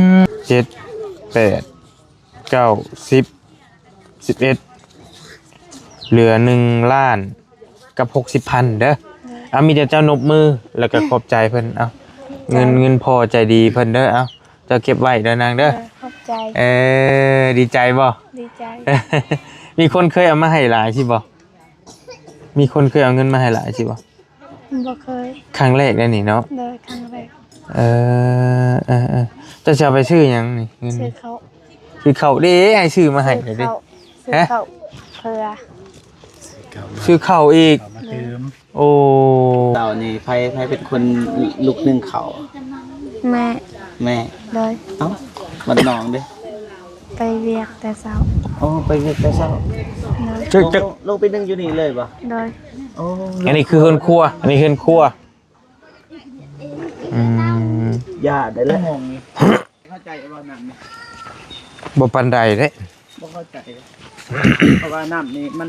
ມ ເຈັດ ແປດ ເກົ້າ ສິບ ສິບເອັດ ເຫຼືອໜຶ່ງລ້ານກັບຫົກສິບພັນເດີ. ເອົາ ມີແຕ່ເຈົ້ານົບມື ແລ້ວກໍຂອບໃຈເພິ່ນ. ເອົາ ເງິນ ເງິນພໍ່ໃຈດີເພິ່ນເດີ. ເອົາ ເຈົ້າເກັບໄວ້ເດີນາງເດີ. ເອີ ຂອບໃຈ. ເອີ ດີໃຈບໍ່? ດີໃຈ. ມີຄົນເຄີຍເອົາມາໃຫ້ຫຼາຍຊິບໍ່? ມີຄົນເຄີຍເອົາເງິນມາໃຫ້ຫຼາຍຊິບໍ່? ບໍ່ເຄີຍ. ຄັ້ງແລກໄດ໋ນີ້ເນາະ? ໂດຍ ຄັ້ງແລກ. ເອີ ເອີ ເອີ ເຈົ້າຊິເອົາໄປຊື້ຫຍັງນີ້ ເງິນ? ຊື້ເຂົ້າ. ຊື້ເຂົ້າເດ້ ໃຫ້ຊື້ມາໃຫ້ເດ້. ຊື້ເຂົ້າ ຊື້ເຂົ້າເພື່ອ ຊື້ເຂົ້າອີກ. ເຂົ້າມາຕື່ມ. ໂອ້ ເຈົ້ານີ້ໃຜ ໃຜເປັນຄົນລຸກໜຶ້ງເຂົ້າ? ແມ່. ແມ່. ໂດຍ. ເອົ້າ ບັດນ້ອງເດ້? ໄປວຽກແຕ່ເຊົ້າ. ໂອ້ ໄປວຽກແຕ່ເຊົ້າ. ໂດຍ. ລົງ ລົງໄປໜຶ້ງຢູ່ນີ້ເລີຍບໍ່? ໂດຍ. ໂອ້ ອັນນີ້ຄືເຮືອນຄົວ ອັນນີ້ເຮືອນຄົວ. ອືມ ຢ້ານໄດ້ແຫຼະ. ເຂົ້າໃຈບໍ່ນ້ຳນີ້? ບໍ່ປານໃດເດ້. ບໍ່ເຂົ້າໃຈ ເພາະວ່ານ້ຳນີ້ມັນ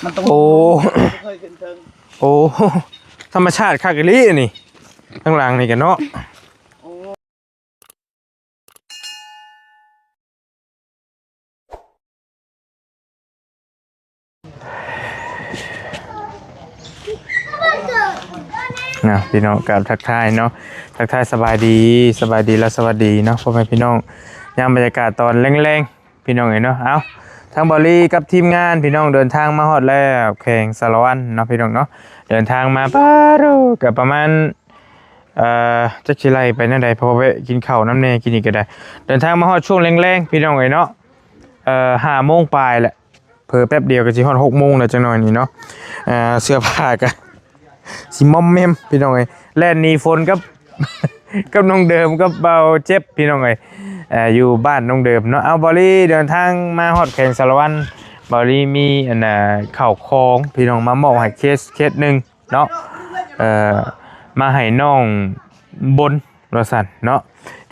ມັນຕ້ອງ ໂອ້ ບໍ່ເຄີຍຂຶ້ນເທິງ. ໂອ້ ທຳມະຊາດຄັກອີ່ຫຼີນີ້ ທາງຫຼັງນີ້ກະເນາະ. ໂອ້ ນະ ພີ່ນ້ອງ ກາບທັກທາຍເນາະ ທັກທາຍສະບາຍດີ ສະບາຍດີ ແລະ ສະຫວັດດີເນາະ ພໍ່ແມ່ພີ່ນ້ອງ ຍາມບັນຍາກາດຕອນແລງໆ ພີ່ນ້ອງເອີຍເນາະ. ເອົາ ທາງບ່າວລີກັບທີມງານ ພີ່ນ້ອງ ເດີນທາງມາຮອດແລ້ວ ແຂວງສາລະວັນເນາະ ພີ່ນ້ອງເນາະ. ເດີນທາງມາປາໂດ ກະປະມານ ເອີ ຈັກຊິໄລ່ໄປແນວໃດ ເພາະວ່າແວະກິນເຂົ້ານຳແດ່ ກິນອີກກະໄດ້. ເດີນທາງມາຮອດຊ່ວງແລງໆ ພີ່ນ້ອງເອີຍເນາະ ເອີ ຫ້າໂມງປາຍແຫຼະ ເຜີແປັບດຽວກະຊິຮອດຫົກໂມງແລ້ວ ຈັກໜ້ອຍນີ້ເນາະ. ເອີ ເສື້ອຜ້າກະຊິມອມແມມ ພີ່ນ້ອງເອີຍ ແລ່ນໜີຝົນກັບ ກັບນ້ອງເດີມ ກັບບ່າວເຈັບ ພີ່ນ້ອງເອີຍ ເອີ ຢູ່ບ້ານນ້ອງເດີມເນາະ. ເອົາ ບ່າວລີເດີນທາງມາຮອດແຂວງສາລະວັນ ບ່າວລີມີ ອັນນ່າ ເຂົ້າຂອງ ພີ່ນ້ອງ ມາມອບໃຫ້ເຄສ ເຄສໜຶ່ງ ເນາະ ເອີ ມາໃຫ້ນ້ອງບົນວ່າຊັ້ນເນາະ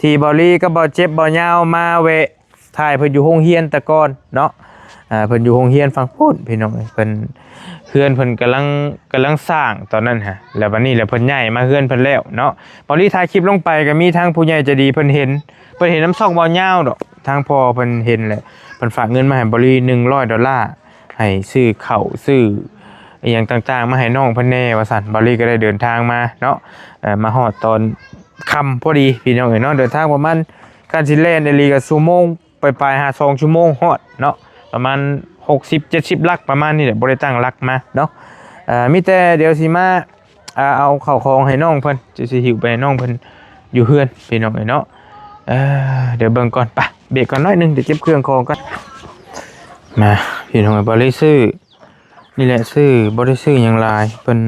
ທີ່ບ່າວລີກັບບ່າວເຈັບ ບ່າວຍາວມາແວະຖ່າຍເພິ່ນຢູ່ໂຮງຮຽນແຕ່ກ່ອນເນາະ. ເອີ ເພິ່ນຢູ່ໂຮງຮຽນຝັ່ງພຸ້ນ ພີ່ນ້ອງເອີຍ ເພິ່ນ ເຮືອນເພິ່ນກຳລັງ ກຳລັງສ້າງຕອນນັ້ນຫະ ແລ້ວບັດນີ້ແຫຼະເພິ່ນຍ້າຍມາເຮືອນເພິ່ນແລ້ວເນາະ. ບ່າວລີຖ່າຍຄລິບລົງໄປກະມີທາງຜູ້ໃຫຍ່ໃຈດີເພິ່ນເຫັນ ເພິ່ນເຫັນນຳຊ່ອງບ່າວຍາວດອກ ທາງພໍ່ເພິ່ນເຫັນແຫຼະ ເພິ່ນຝາກເງິນມາໃຫ້ບ່າວລີໜຶ່ງຮ້ອຍໂດລາ ໃຫ້ຊື້ເຂົ້າຊື້ອີ່ຫຍັງຕ່າງໆ ມາໃຫ້ນ້ອງເພິ່ນແດ່ວ່າຊັ້ນ. ບ່າວລີກະໄດ້ເດີນທາງມາເນາະ ເອີ ມາຮອດຕອນຄ່ຳພໍດີ ພີ່ນ້ອງເອີຍເນາະ. ເດີນທາງປະມານ ຄັນຊິແລ່ນອີ່ຫຼີກະຊົ່ວໂມງປາຍໆ ຫາສອງຊົ່ວໂມງຮອດເນາະ ປະມານຫົກສິບ ເຈັດສິບຫຼັກ ປະມານນີ້ແຫຼະ ບໍ່ໄດ້ຕັ້ງຫຼັກມາເນາະ. ເອີ ມີແຕ່ດຽວຊິມາ ອ່າ ເອົາເຂົ້າຂອງໃຫ້ນ້ອງເພິ່ນ ຈະຊິຫິ້ວໄປໃຫ້ນ້ອງເພິ່ນຢູ່ເຮືອນ ພີ່ນ້ອງເອີຍເນາະ. ເອີ ດຽວເບິ່ງກ່ອນ ໄປ ເບຣກກ່ອນໜ້ອຍໜຶ່ງ ດຽວເກັບເຄື່ອງຂອງກ່ອນ. ມາ ພີ່ນ້ອງເອີຍ ບໍ່ໄດ້ຊື້ ນີ້ແຫຼະ ຊື້ ບໍ່ໄດ້ຊື້ຫຍັງຫຼາຍ ເພິ່ນ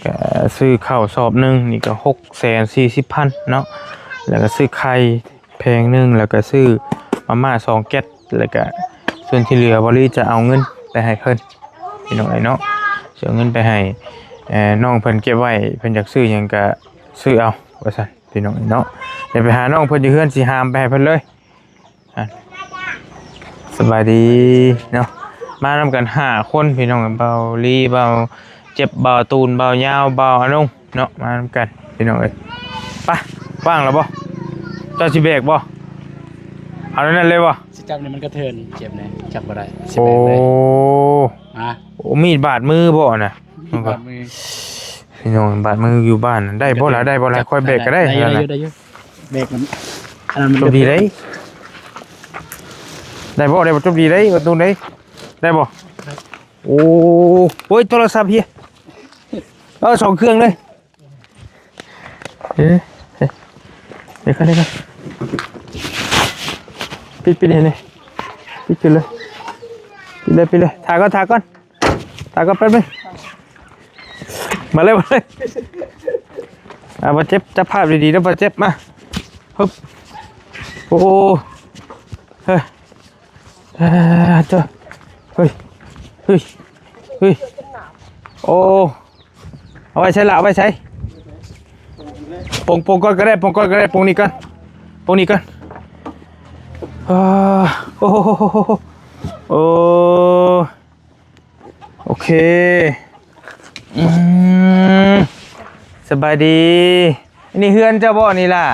ກະຊື້ເຂົ້າສອບໜຶ່ງ ນີ້ກະຫົກແສນສີ່ສິບພັນເນາະ ແລ້ວກະຊື້ໄຂ່ ແຜງໜຶ່ງ ແລ້ວກະຊື້ມາມ່າສອງແກັດ ແລ້ວກະສ່ວນທີ່ເຫຼືອ ບ່າວລີຈະເອົາເງິນໄປໃຫ້ເພິ່ນ ພີ່ນ້ອງເອີຍເນາະ. ຊິເອົາເງິນໄປໃຫ້ ເອີ ນ້ອງເພິ່ນເກັບໄວ້ ເພິ່ນຢາກຊື້ຫຍັງກະຊື້ເອົາວ່າຊັ້ນ ພີ່ນ້ອງເອີຍເນາະ. ດຽວໄປຫານ້ອງເພິ່ນຢູ່ເຮືອນ ຊິຫາມໄປໃຫ້ເພິ່ນເລີຍ. ອ່ະ ສະບາຍດີເນາະ ມານຳກັນຫ້າຄົນ ພີ່ນ້ອງ ບ່າວລີ ບ່າວ ເຈັບ ບ່າວຕູນ ບ່າວຍາວ ບ່າວອານົງເນາະ ມານຳກັນ ພີ່ນ້ອງເອີຍ. ໄປ ວ່າງແລ້ວບໍ່? ເຈົ້າຊິແບກບໍ່? ເອົາແນວນັ້ນເລີຍບໍ່? ຊິຈັບນີ້ມັນກະເທີນ ເຈັບແນ່ ຈັບບໍ່ໄດ້ ຊິແບກເລີຍ. ໂອ້ ຮະ ໂອ້ ມີດບາດມືບໍ່ນະ? ມີດບາດມື ພີ່ນ້ອງ ບາດມືຢູ່ບ້ານ ໄດ້ບໍ່ລະ ໄດ້ບໍ່ລະ? ຂ້ອຍແບກກະໄດ້ ໄດ້ຢູ່ ໄດ້ຢູ່ ໄດ້ຢູ່ ແບກມັນ ອັນນັ້ນມັນ ຈົບດີໄດ໋ ໄດ້ບໍ່? ໄດ້ບໍ່? ຈົບດີໄດ໋ ປະຕູໄດ໋ ໄດ້ບໍ່? ໂອ້ ໂອ້ຍ ໂທລະສັບເຮຍ ເອົາສອງເຄື່ອງເລີຍ. ເອີ ເອີ ເດີກ່ອນ ເດີກ່ອນ ປິດ ປິດໃຫ້ແດ່ ປິດຂຶ້ນເລີຍ ປິດເລີຍ ປິດເລີຍ. ຖ້າກ່ອນ ຖ້າກ່ອນ ຖ້າກ່ອນແປັບໜຶ່ງ ມາເລີຍ ມາເລີຍ. ອ່າ ບາດເຈັບ ຈັບພາບດີໆເດີ ບາດເຈັບ ມາ ຮຶບ ໂອ້ ເຮີ້ຍ ເອີ ເຈົ້າ ເຮີ້ຍ ເຮີ້ຍ ເຮີ້ຍ ໂອ້ ເອົາໄວ້ໃສລະ ເອົາໄວ້ໃສ? ປົງ ປົງກ່ອນກໍໄດ້ ປົງກ່ອນກໍໄດ້ ປົງນີ້ກ່ອນ ປົງນີ້ກ່ອນ. ເອີ ໂອ້ໂຫ ໂອ້ ໂອເຄ. ອືມ ສະບາຍດີ. ອັນນີ້ເຮືອນເຈົ້າບໍ່ນີ້ລະ?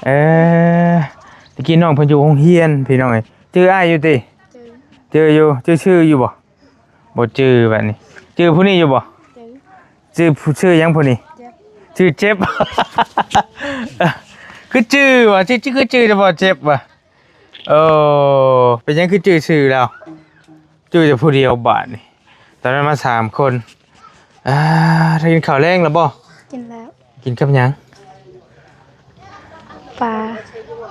ເອີ ຕະກີ້ນ້ອງເພິ່ນຢູ່ໂຮງຮຽນ ພີ່ນ້ອງເອີຍ. ຈື່ອ້າຍຢູ່ຕິ? ຈື່ ຈື່ຢູ່. ຈື່ຊື່ຢູ່ບໍ່? ບໍ່ຈື່ບັດນີ້. ຈື່ຜູ້ນີ້ຢູ່ບໍ່? ຈື່. ຊື່ ຊື່ຫຍັງຜູ້ນີ້? ເຈັບ. ຊື່ເຈັບ. ຄືຈື່ວ່າ ຊື່ ຄືຈື່ແຕ່ບໍ່ເຈັບວ່າ. ໂອ້ ເປັນຫຍັງຄືຈື່ຊື່ລາວ? ຈື່ແຕ່ຜູ້ດຽວບາດນີ້. ຕອນນັ້ນມາສາມຄົນ. ອ່າ ໄດ້ກິນເຂົ້າແລງແລ້ວບໍ່? ກິນແລ້ວ. ກິນກັບຫຍັງ? ປາ.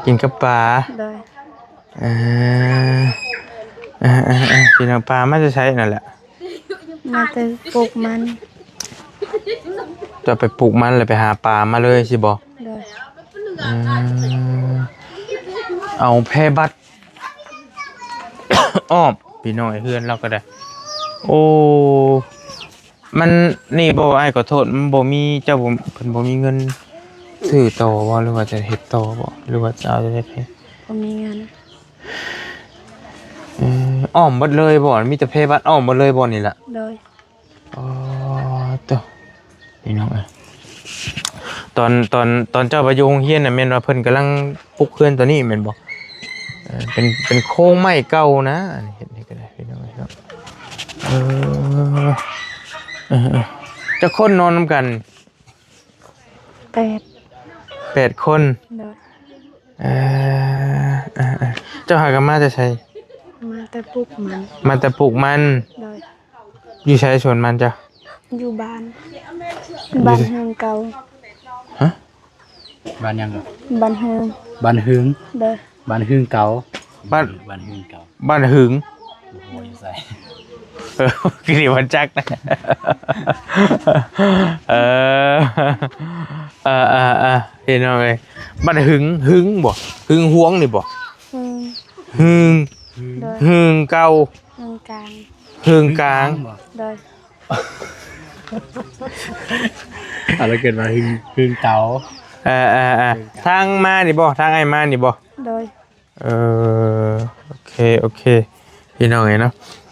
ກິນກັບປາ. ໂດຍ. ເອີ ເອີ ເອີ ເອີ ພີ່ນ້ອງ ປາມາແຕ່ໃສນັ້ນແຫຼະ? ມາແຕ່ປູກມັນ. ເຈົ້າໄປປູກມັນແລ້ວໄປຫາປາມາເລີຍຊີ້ບໍ່? ໂດຍ. ອືມ ເອົາແພບັດອ້ອມ ພີ່ນ້ອງເອີຍ ເຮືອນລາວກໍໄດ້. ໂອ້ ມັນນີ້ບໍ່ ອ້າຍຂໍໂທດ ມັນບໍ່ມີ ເຈົ້າບໍ່ ເພິ່ນບໍ່ມີເງິນຊື້ຕໍ່ບໍ່ ຫຼືວ່າຈະເຮັດຕໍ່ບໍ່ ຫຼືວ່າຈະເອົາແຕ່ແພ? ບໍ່ມີເງິນ. ເອີ ອ້ອມເບິດເລີຍບໍ່? ມີແຕ່ແພບັດອ້ອມເບິດເລີຍບໍ່ນີ້ລະ? ໂດຍ. ອໍ ໂຕ ພີ່ນ້ອງເອີຍ ຕອນ ຕອນ ຕອນເຈົ້າໄປຢູ່ໂຮງຮຽນນະ ແມ່ນວ່າເພິ່ນກຳລັງປຸກເຮືອນຕົວນີ້ແມ່ນບໍ່? ເອີ ເປັນ ເປັນໂຄງໄມ້ເກົ່ານະ ອັນນີ້ເຮັດນີ້ກໍໄດ້ ພີ່ນ້ອງເອີຍເນາະ. ເອີ ເອີ ເອີ ຈັກຄົນນອນນຳກັນ? ແປດ ແປດຄົນ. ໂດຍ. ເອີ ເອີ ເອີ ເຈົ້າຫາກັນມາແຕ່ໃສ? ມາແຕ່ປູກມັນ. ມາແຕ່ປູກມັນ. ໂດຍ. ຢູ່ໃສສວນມັນເຈົ້າ? ຢູ່ບ້ານ ຢູ່ ບ້ານເຮືອງເກົ່າ. ຮະ? ບ້ານຫຍັງ? ບ້ານເຮືອງ. ບ້ານເຮືອງ. ໂດຍ. ບ້ານເຮືອງເກົ່າ. ບ້ານ ບ້ານເຮືອງເກົ່າ. ບ້ານຫຶງ. ໂອ້ໂຫ ຢູ່ໃສ? ເອີ ຄືຊິບໍ່ຈັກນະ. ເອີ ເອີ ເອີ ເອີ ພີ່ນ້ອງເອີຍ ບ້ານຫຶງ ຫຶງບໍ່? ຫຶງຫວງນີ້ບໍ່? ຫຶງ ຫຶງ. ໂດຍ. ຫຶງເກົ່າ ຫຶງກາງ ຫຶງກາງ. ໂດຍ. ອາ ລະເກີດວ່າຫຶງ ຫຶງເຕົາ. ເອີ ເອີ ເອີ ທາງມານີ້ບໍ່? ທາງອ້າຍມານີ້ບໍ່? ໂດຍ. ເອີ ໂອເຄ ໂອເຄ ພີ່ນ້ອງເອີຍເນາະ.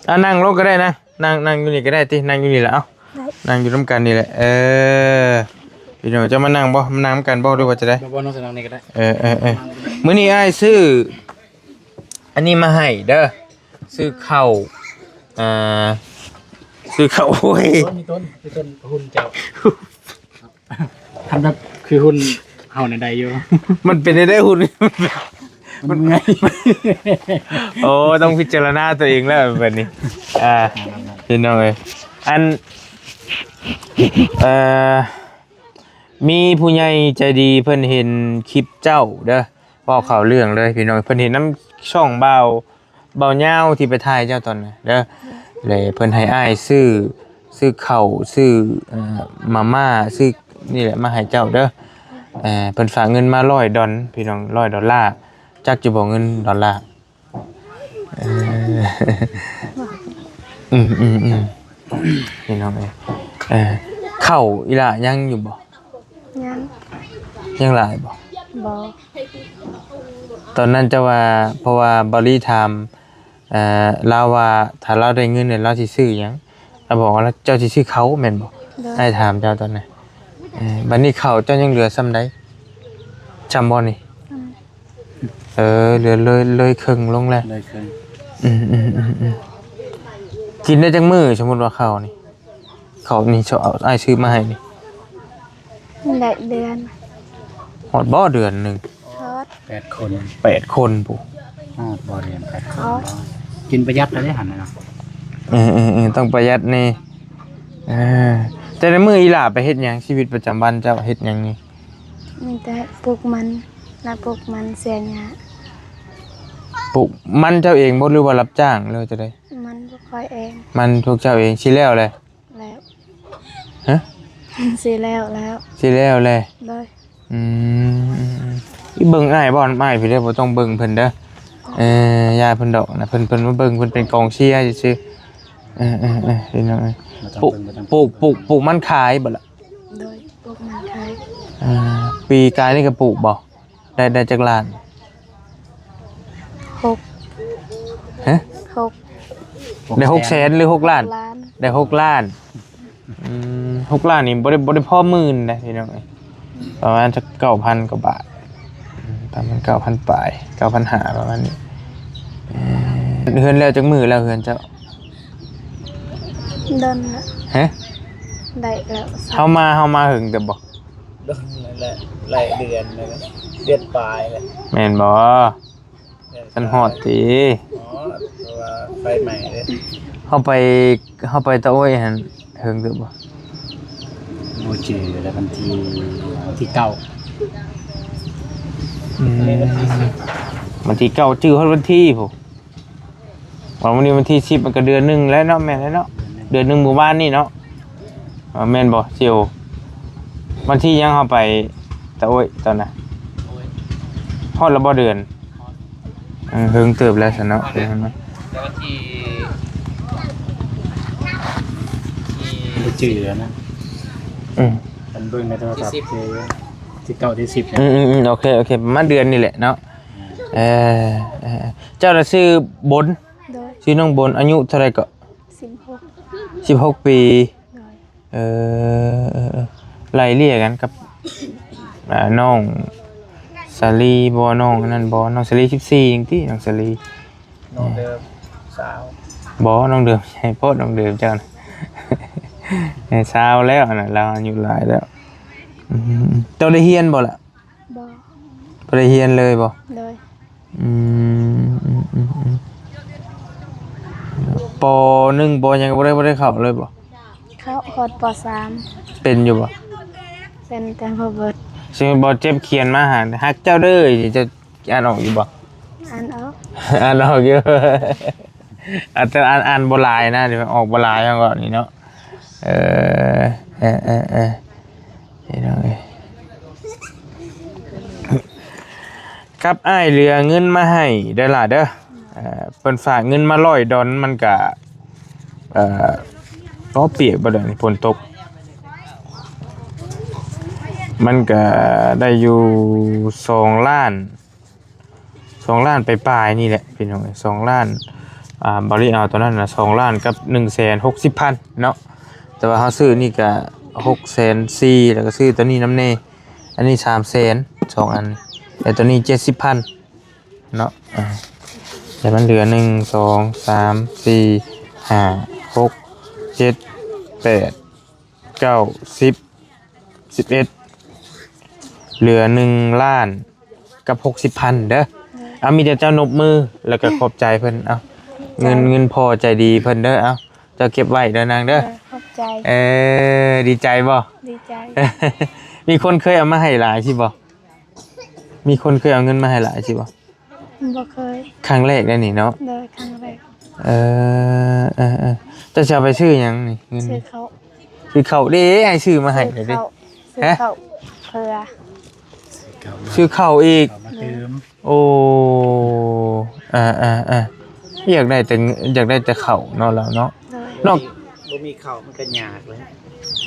ອ່າ ນັ່ງລົງກໍໄດ້ນະ ນັ່ງ ນັ່ງຢູ່ນີ້ກໍໄດ້ຕິ ນັ່ງຢູ່ນີ້ແຫຼະ. ເອົ້າ ໄດ້ ນັ່ງຢູ່ນຳກັນນີ້ແຫຼະ. ເອີ ພີ່ນ້ອງ ເຈົ້າມານັ່ງບໍ່? ມານັ່ງນຳກັນບໍ່ ຫຼືວ່າຈະໄດ້? ບໍ່ ບໍ່ ນັ່ງ ນັ່ງນີ້ກໍໄດ້. ເອີ ເອີ ເອີ ມື້ນີ້ອ້າຍຊື້ອັນນີ້ມາໃຫ້ເດີ ຊື້ເຂົ້າ ອ່າ ຊື້ເຂົ້າ ໂອ້ຍ ມີຕົ້ນ ມີຕົ້ນ ມີຕົ້ນຮຸ່ນເຈົ້າ. ທຳແບບຄືຮຸ່ນເຮົານີ້ໄດ້ຢູ່. ມັນເປັນໄດ້ຮຸ່ນ ມັນເມື່ອຍ. ໂອ້ ຕ້ອງພິຈາລະນາຕົວເອງແລ້ວແບບນີ້. ອ່າ ພີ່ນ້ອງເອີຍ ອັນ ເອີ ມີຜູ້ໃຫຍ່ໃຈດີເພິ່ນເຫັນຄລິບເຈົ້າເດີ ເວົ້າເຂົ້າເລື່ອງເລີຍພີ່ນ້ອງ ເພິ່ນເຫັນນຳຊ່ອງບ່າວ ບ່າວຍາວທີ່ໄປຖ່າຍເຈົ້າຕອນນັ້ນເດີ ແລະເພິ່ນໃຫ້ອ້າຍຊື້ ຊື້ເຂົ້າ ຊື້ ເອີ່ ມາມ່າ ຊື້ນີ້ແຫຼະມາໃຫ້ເຈົ້າເດີ. ເອີ ເພິ່ນຝາກເງິນມາຮ້ອຍດອນ ພີ່ນ້ອງ ຮ້ອຍດອນລາ ຈັກຢູ່ບໍ່ເງິນດອນລາ? ເອີ ອືມໆໆ ພີ່ນ້ອງເອີຍ ເອີ ເຂົ້າອີ່ຫຼ້າຍັງຢູ່ບໍ່? ຍັງ. ຍັງຫຼາຍບໍ່? ບໍ່. ຕອນນັ້ນເຈົ້າວ່າ ເພາະວ່າບ່າວລີຖາມ ເອີ ລາວວ່າຖ້າລາວໄດ້ເງິນແລ້ວລາວຊິຊື້ຫຍັງ? ລາວບອກວ່າເຈົ້າຊິຊື້ເຂົ້າແມ່ນບໍ່? ໂດຍ. ອ້າຍຖາມເຈົ້າຕອນນັ້ນ. ເອີ ບັດນີ້ເຂົ້າເຈົ້າຍັງເຫຼືອຊ່ຳໃດ? ຊ່ຳບໍ່ນີ້? ອືມ. ເອີ ເຫຼືອເລີຍ ເລີຍເຄິ່ງລົງແລ້ວ. ເລີຍເຄິ່ງ. ອືມໆໆໆ. ກິນໄດ້ຈັກມື້ ສົມມຸດວ່າເຂົ້ານີ້? ເຂົ້ານີ້ ເຈົ້າ ອ້າຍຊື້ມາໃຫ້ນີ້ ໄດ້ເດືອນ. ຮອດບໍ່ເດືອນໜຶ່ງ? ຮອດ. ແປດຄົນ ແປດຄົນພຸ້ນ. ຮອດບໍ່ເດືອນແປດຄົນ? ຮອດ. ກິນປະຢັດແລ້ວເດ້ຫັ້ນນະ. ເອີໆໆ ຕ້ອງປະຢັດແດ່. ເອີ ແຕ່ລະມື້ອີ່ຫຼ້າໄປເຮັດຫຍັງ? ຊີວິດປະຈຳວັນເຈົ້າເຮັດຫຍັງນີ້? ມີແຕ່ປູກມັນ ລະປູກມັນເສຍຫຍ້າ. ປູກມັນເຈົ້າເອງບໍ່ ຫຼືວ່າຮັບຈ້າງ ຫຼືວ່າຈັ່ງໃດ? ມັນພວກຂ້ອຍເອງ. ມັນພວກເຈົ້າເອງ. ຊິແລ້ວແຫຼະ? ແລ້ວ. ຮະ? ຊິແລ້ວແລ້ວ. ຊິແລ້ວແຫຼະ? ໂດຍ. ອືມ ອີ່ ເບິ່ງອ້າຍບໍ່? ອ້າຍພີ່ເດີ ບໍ່ຕ້ອງເບິ່ງເພິ່ນເດີ. ເອີ ຢ່າເພິ່ນດອກນະ ເພິ່ນ ເພິ່ນມາເບິ່ງ ເພິ່ນເປັນກອງເຊຍຊື່ໆ. ເອີໆໆ ພີ່ນ້ອງເອີຍ ບໍ່ຕ້ອງເບິ່ງ ບໍ່ຕ້ອງ ປູກ ປູກ ປູກມັນຂາຍບໍ່ລະ? ໂດຍ ປູກມັນຂາຍ. ອ່າ ປີກາຍນີ້ກໍປູກບໍ່? ໄດ້ ໄດ້ຈັກລ້ານ? ຫົກ ຮະ? ຫົກ ໄດ້ຫົກແສນ ຫຼື ຫົກລ້ານ? ລ້ານ ໄດ້ຫົກລ້ານ. ອືມ ຫົກລ້ານນີ້ບໍ່ໄດ້ ບໍ່ໄດ້ພໍໝື່ນເດ້ພີ່ນ້ອງເອີຍ ປະມານຈັກເກົ້າພັນກວ່າບາດ ອືມ ປະມານເກົ້າພັນປາຍ ເກົ້າພັນຫ້າ ປະມານນີ້. ເອີ ເຮືອນແລ້ວຈັກມື້ແລ້ວເຮືອນເຈົ້າ? ດົນລະ ຮະ? ໄດ້ແລ້ວ ເຮົາມາ ເຮົາມາເຫິງແຕ່ບໍ່? ດົນແລ້ວ ຫຼາຍເດືອນແລ້ວ ເດືອນປາຍແລ້ວ ແມ່ນບໍ່? ຊັ້ນຮອດຕິ. ອໍ ເພາະວ່າໄຟໄໝ້ເດ້. ເຮົາໄປ ເຮົາໄປຕາໂອ້ຍຫັ້ນເຖິງຫຼືບໍ່? ບໍ່ຈື່ແລ້ວ ວັນທີ ວັນທີເກົ້າ. ອືມ ວັນທີເກົ້າ ຈື່ຮອດວັນທີພຸ້ນ. ວ່າມື້ນີ້ວັນທີສິບ ມັນກໍເດືອນໜຶ່ງແລ້ວເນາະ. ແມ່ນແລ້ວເນາະ ເດືອນໜຶ່ງມື້ວານນີ້ເນາະ. ເອີ ແມ່ນບໍ່ ຊິໂອ? ວັນທີຫຍັງເຮົາໄປຕາໂອ້ຍຕອນນະ? ໂອ້ຍ ຮອດແລ້ວບໍ່ເດືອນ? ຮອດ ເອີ ເຫິງເຕີບແລ້ວຊັ້ນເນາະ. ແຕ່ວັນທີ ທີ່ ບໍ່ຈື່ແລ້ວນະ. ອືມ ຄັນເບິ່ງໃນໂທລະສັບ ທີສິບ ຄືທີເກົ້າ ທີສິບ. ອືມໆໆ ໂອເຄ ໂອເຄ ປະມານເດືອນນີ້ແຫຼະເນາະ. ເອີ ເຈົ້າລະຊື່ບົນ? ໂດຍ ຊື່ນ້ອງບົນ ອາຍຸເທົ່າໃດເກາະ? ສິບຫົກ ສິບຫົກປີ. ໂດຍ ເອີ ເອີ ເອີ ໄລ່ເລ່ຍກັນກັບ ອ່າ ນ້ອງສາລີບໍ່? ນ້ອງອັນນັ້ນບໍ່? ນ້ອງສາລີສິບສີ່ ຈັ່ງຕິ ນ້ອງສາລີ. ນ້ອງເດີມຊາວ. ບໍ່ ນ້ອງເດີມໃຫຍ່ໂພດ ນ້ອງເດີມເຈົ້ານະ. ຊາວແລ້ວອັນນັ້ນ ລາວອາຍຸຫຼາຍແລ້ວ. ອືມ ເຈົ້າໄດ້ຮຽນບໍ່ລະ? ບໍ່ ບໍ່ໄດ້ຮຽນເລີຍບໍ່? ໂດຍ ອືມ ປ.ໜຶ່ງ ປ.ຫຍັງບໍ່ໄດ້ ບໍ່ໄດ້ເຂົ້າເລີຍບໍ່? ເຂົ້າຮອດ ປ.ສາມ. ເປັນຢູ່ບໍ່? ເປັນແຕ່ບໍ່ເບິດ. ຊິບໍ່ເຈັບຂຽນມາຫາ ຮັກເຈົ້າເດີ ເຈົ້າອ່ານອອກຢູ່ບໍ່? ອ່ານອອກ ອ່ານອອກຢູ່. ອາດຈະອ່ານ ອ່ານບໍ່ຫຼາຍນະ ອອກບໍ່ຫຼາຍ ເຮົາກໍນີ້ເນາະ. ເອີ ເອີ ເອີ ເອີ ພີ່ນ້ອງເອີຍ ກັບອ້າຍເຫຼືອເງິນມາໃຫ້ເດີຫຼ້າເດີ. ເອີ ເພິ່ນຝາກເງິນມາຮ້ອຍດອນ ມັນກະ ເອີ ກໍປຽກບໍ່ໄດ້ ຝົນຕົກ ມັນກະໄດ້ຢູ່ສອງລ້ານ ສອງລ້ານປາຍໆນີ້ແຫຼະພີ່ນ້ອງເອີຍ ສອງລ້ານ. ອ່າ ບ່າວລີເອົາຕອນນັ້ນນະ ສອງລ້ານກັບໜຶ່ງແສນຫົກສິບພັນເນາະ ແຕ່ວ່າເຮົາຊື້ນີ້ກະຫົກແສນສີ່ ແລ້ວກໍຊື້ຕົວນີ້ນຳແດ່ ອັນນີ້ສາມແສນ ສອງອັນ ແລ້ວຕົວນີ້ເຈັດສິບພັນເນາະ. ອ່າ ແລ້ວມັນເຫຼືອ ໜຶ່ງ ສອງ ສາມ ສີ່ ຫ້າ ຫົກ ເຈັດ ແປດ ເກົ້າ ສິບ ສິບເອັດ ເຫຼືອໜຶ່ງລ້ານກັບຫົກສິບພັນເດີ. ເອົາ ມີແຕ່ເຈົ້ານົບມື ແລ້ວກໍຂອບໃຈເພິ່ນ. ເອົາ ເງິນ ເງິນພໍ່ໃຈດີເພິ່ນເດີ. ເອົາ ເຈົ້າເກັບໄວ້ເດີນາງເດີ. ເອີ ຂອບໃຈ. ເອີ ດີໃຈບໍ່? ດີໃຈ. ມີຄົນເຄີຍເອົາມາໃຫ້ຫຼາຍຊິບໍ່? ມີຄົນເຄີຍເອົາເງິນມາໃຫ້ຫຼາຍຊິບໍ່? ບໍ່ເຄີຍ. ຄັ້ງແລກໄດ໋ນີ້ເນາະ? ໂດຍ ຄັ້ງແລກ. ເອີ ເອີ ເອີ ເຈົ້າຊິເອົາໄປຊື້ຫຍັງນີ້ ເງິນ? ຊື້ເຂົ້າ. ຊື້ເຂົ້າເດ້ ອ້າຍຊື້ມາໃຫ້ເດ້. ຊື້ເຂົ້າ ຊື້ເຂົ້າເພື່ອ ຊື້ເຂົ້າອີກ. ເຂົ້າມາຕື່ມ. ໂອ້ ອ່າໆໆ ຢາກໄດ້ແຕ່ ຢາກໄດ້ແຕ່ເຂົ້າເນາະລາວເນາະ. ໂດຍ ເນາະ ບໍ່ມີເຂົ້າມັນກໍຍາກແລ້ວ.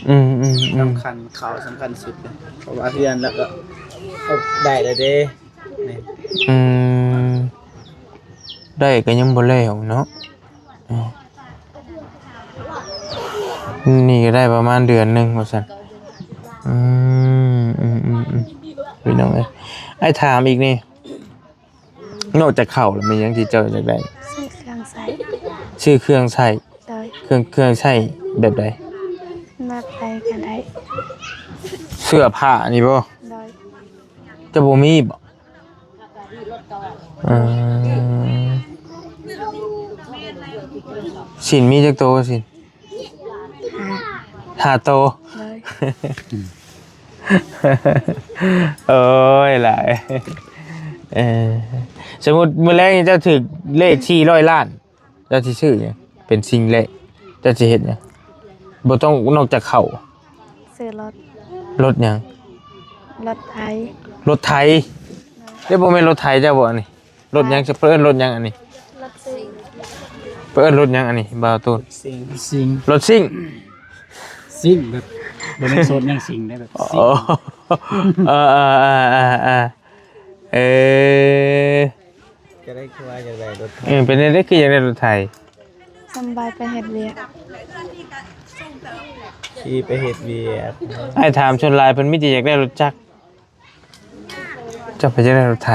ອືມໆໆ ສຳຄັນ ເຂົ້າສຳຄັນສຸດເລີຍ ເພາະວ່າເຮືອນລາວກໍໄດ້ແລ້ວເດ້. ອືມ ໄດ້ກໍຍັງບໍ່ແລ້ວເນາະ. ນີ້ກໍໄດ້ປະມານເດືອນໜຶ່ງວ່າຊັ້ນ. ອືມ ອືມໆໆ ພີ່ນ້ອງເອີຍ ອ້າຍຖາມອີກນີ້ ນອກຈາກເຂົ້າແລ້ວ ມີຫຍັງທີ່ເຈົ້າຢາກໄດ້? ຊື້ເຄື່ອງໃຊ້. ຊື້ເຄື່ອງໃຊ້. ໂດຍ. ເຄື່ອງ ເຄື່ອງໃຊ້ແບບໃດ? ແບບໃດກໍໄດ້. ເສື້ອຜ້ານີ້ບໍ່? ໂດຍ. ເຈົ້າບໍ່ມີບໍ່? ອືມ ສິ້ນມີຈັກໂຕ? ສິ້ນ ຫ້າ ຫ້າໂຕ. ໂດຍ. ໂອ້ຍ ຫຼາຍ. ເອີ ສົມມຸດມື້ແລງນີ້ເຈົ້າຖືກເລກສີ່ຮ້ອຍລ້ານ ເຈົ້າຊິຊື້ຫຍັງເປັນສິ່ງແລກ? ເຈົ້າຊິເຮັດຫຍັງ? ບໍ່ຕ້ອງນອກຈາກເຂົ້າ. ຊື້ລົດ. ລົດຫຍັງ? ລົດໄຖ. ລົດໄຖ? ເດ້ ບໍ່ແມ່ນລົດໄຖເຈົ້າບໍ່ອັນນີ້? ລົດຫຍັງ? ເພິ່ນເອີ້ນລົດຫຍັງອັນນີ້? ລົດຊິງ. ເພິ່ນເອີ້ນລົດຫຍັງອັນນີ້ ບ່າວຕູນ? ຊິງ. ຊິງ. ລົດຊິງ. ຊິງແບບ ບໍ່ແມ່ນໂສດຫຍັງຊິງໄດ້ ແບບ ໂອ້ ຊິງ ເອີ ເອີ ເອີ ເອີ ເອີ ຈະໄດ້ຄືວ່າຢາກໄດ້ລົດໄຖ ເອີ ເປັນແນວໃດຄືຢາກໄດ້ລົດໄຖ? ສຳບາຍໄປເຮັດວຽກ ຂີ່ໄປເຮັດວຽກ. ອ້າຍຖາມສ່ວນຫຼາຍເພິ່ນມີແຕ່ຢາກໄດ້ລົດຈັກ. ເຈົ້າໄປຈັ່ງໃດລົດໄຖ?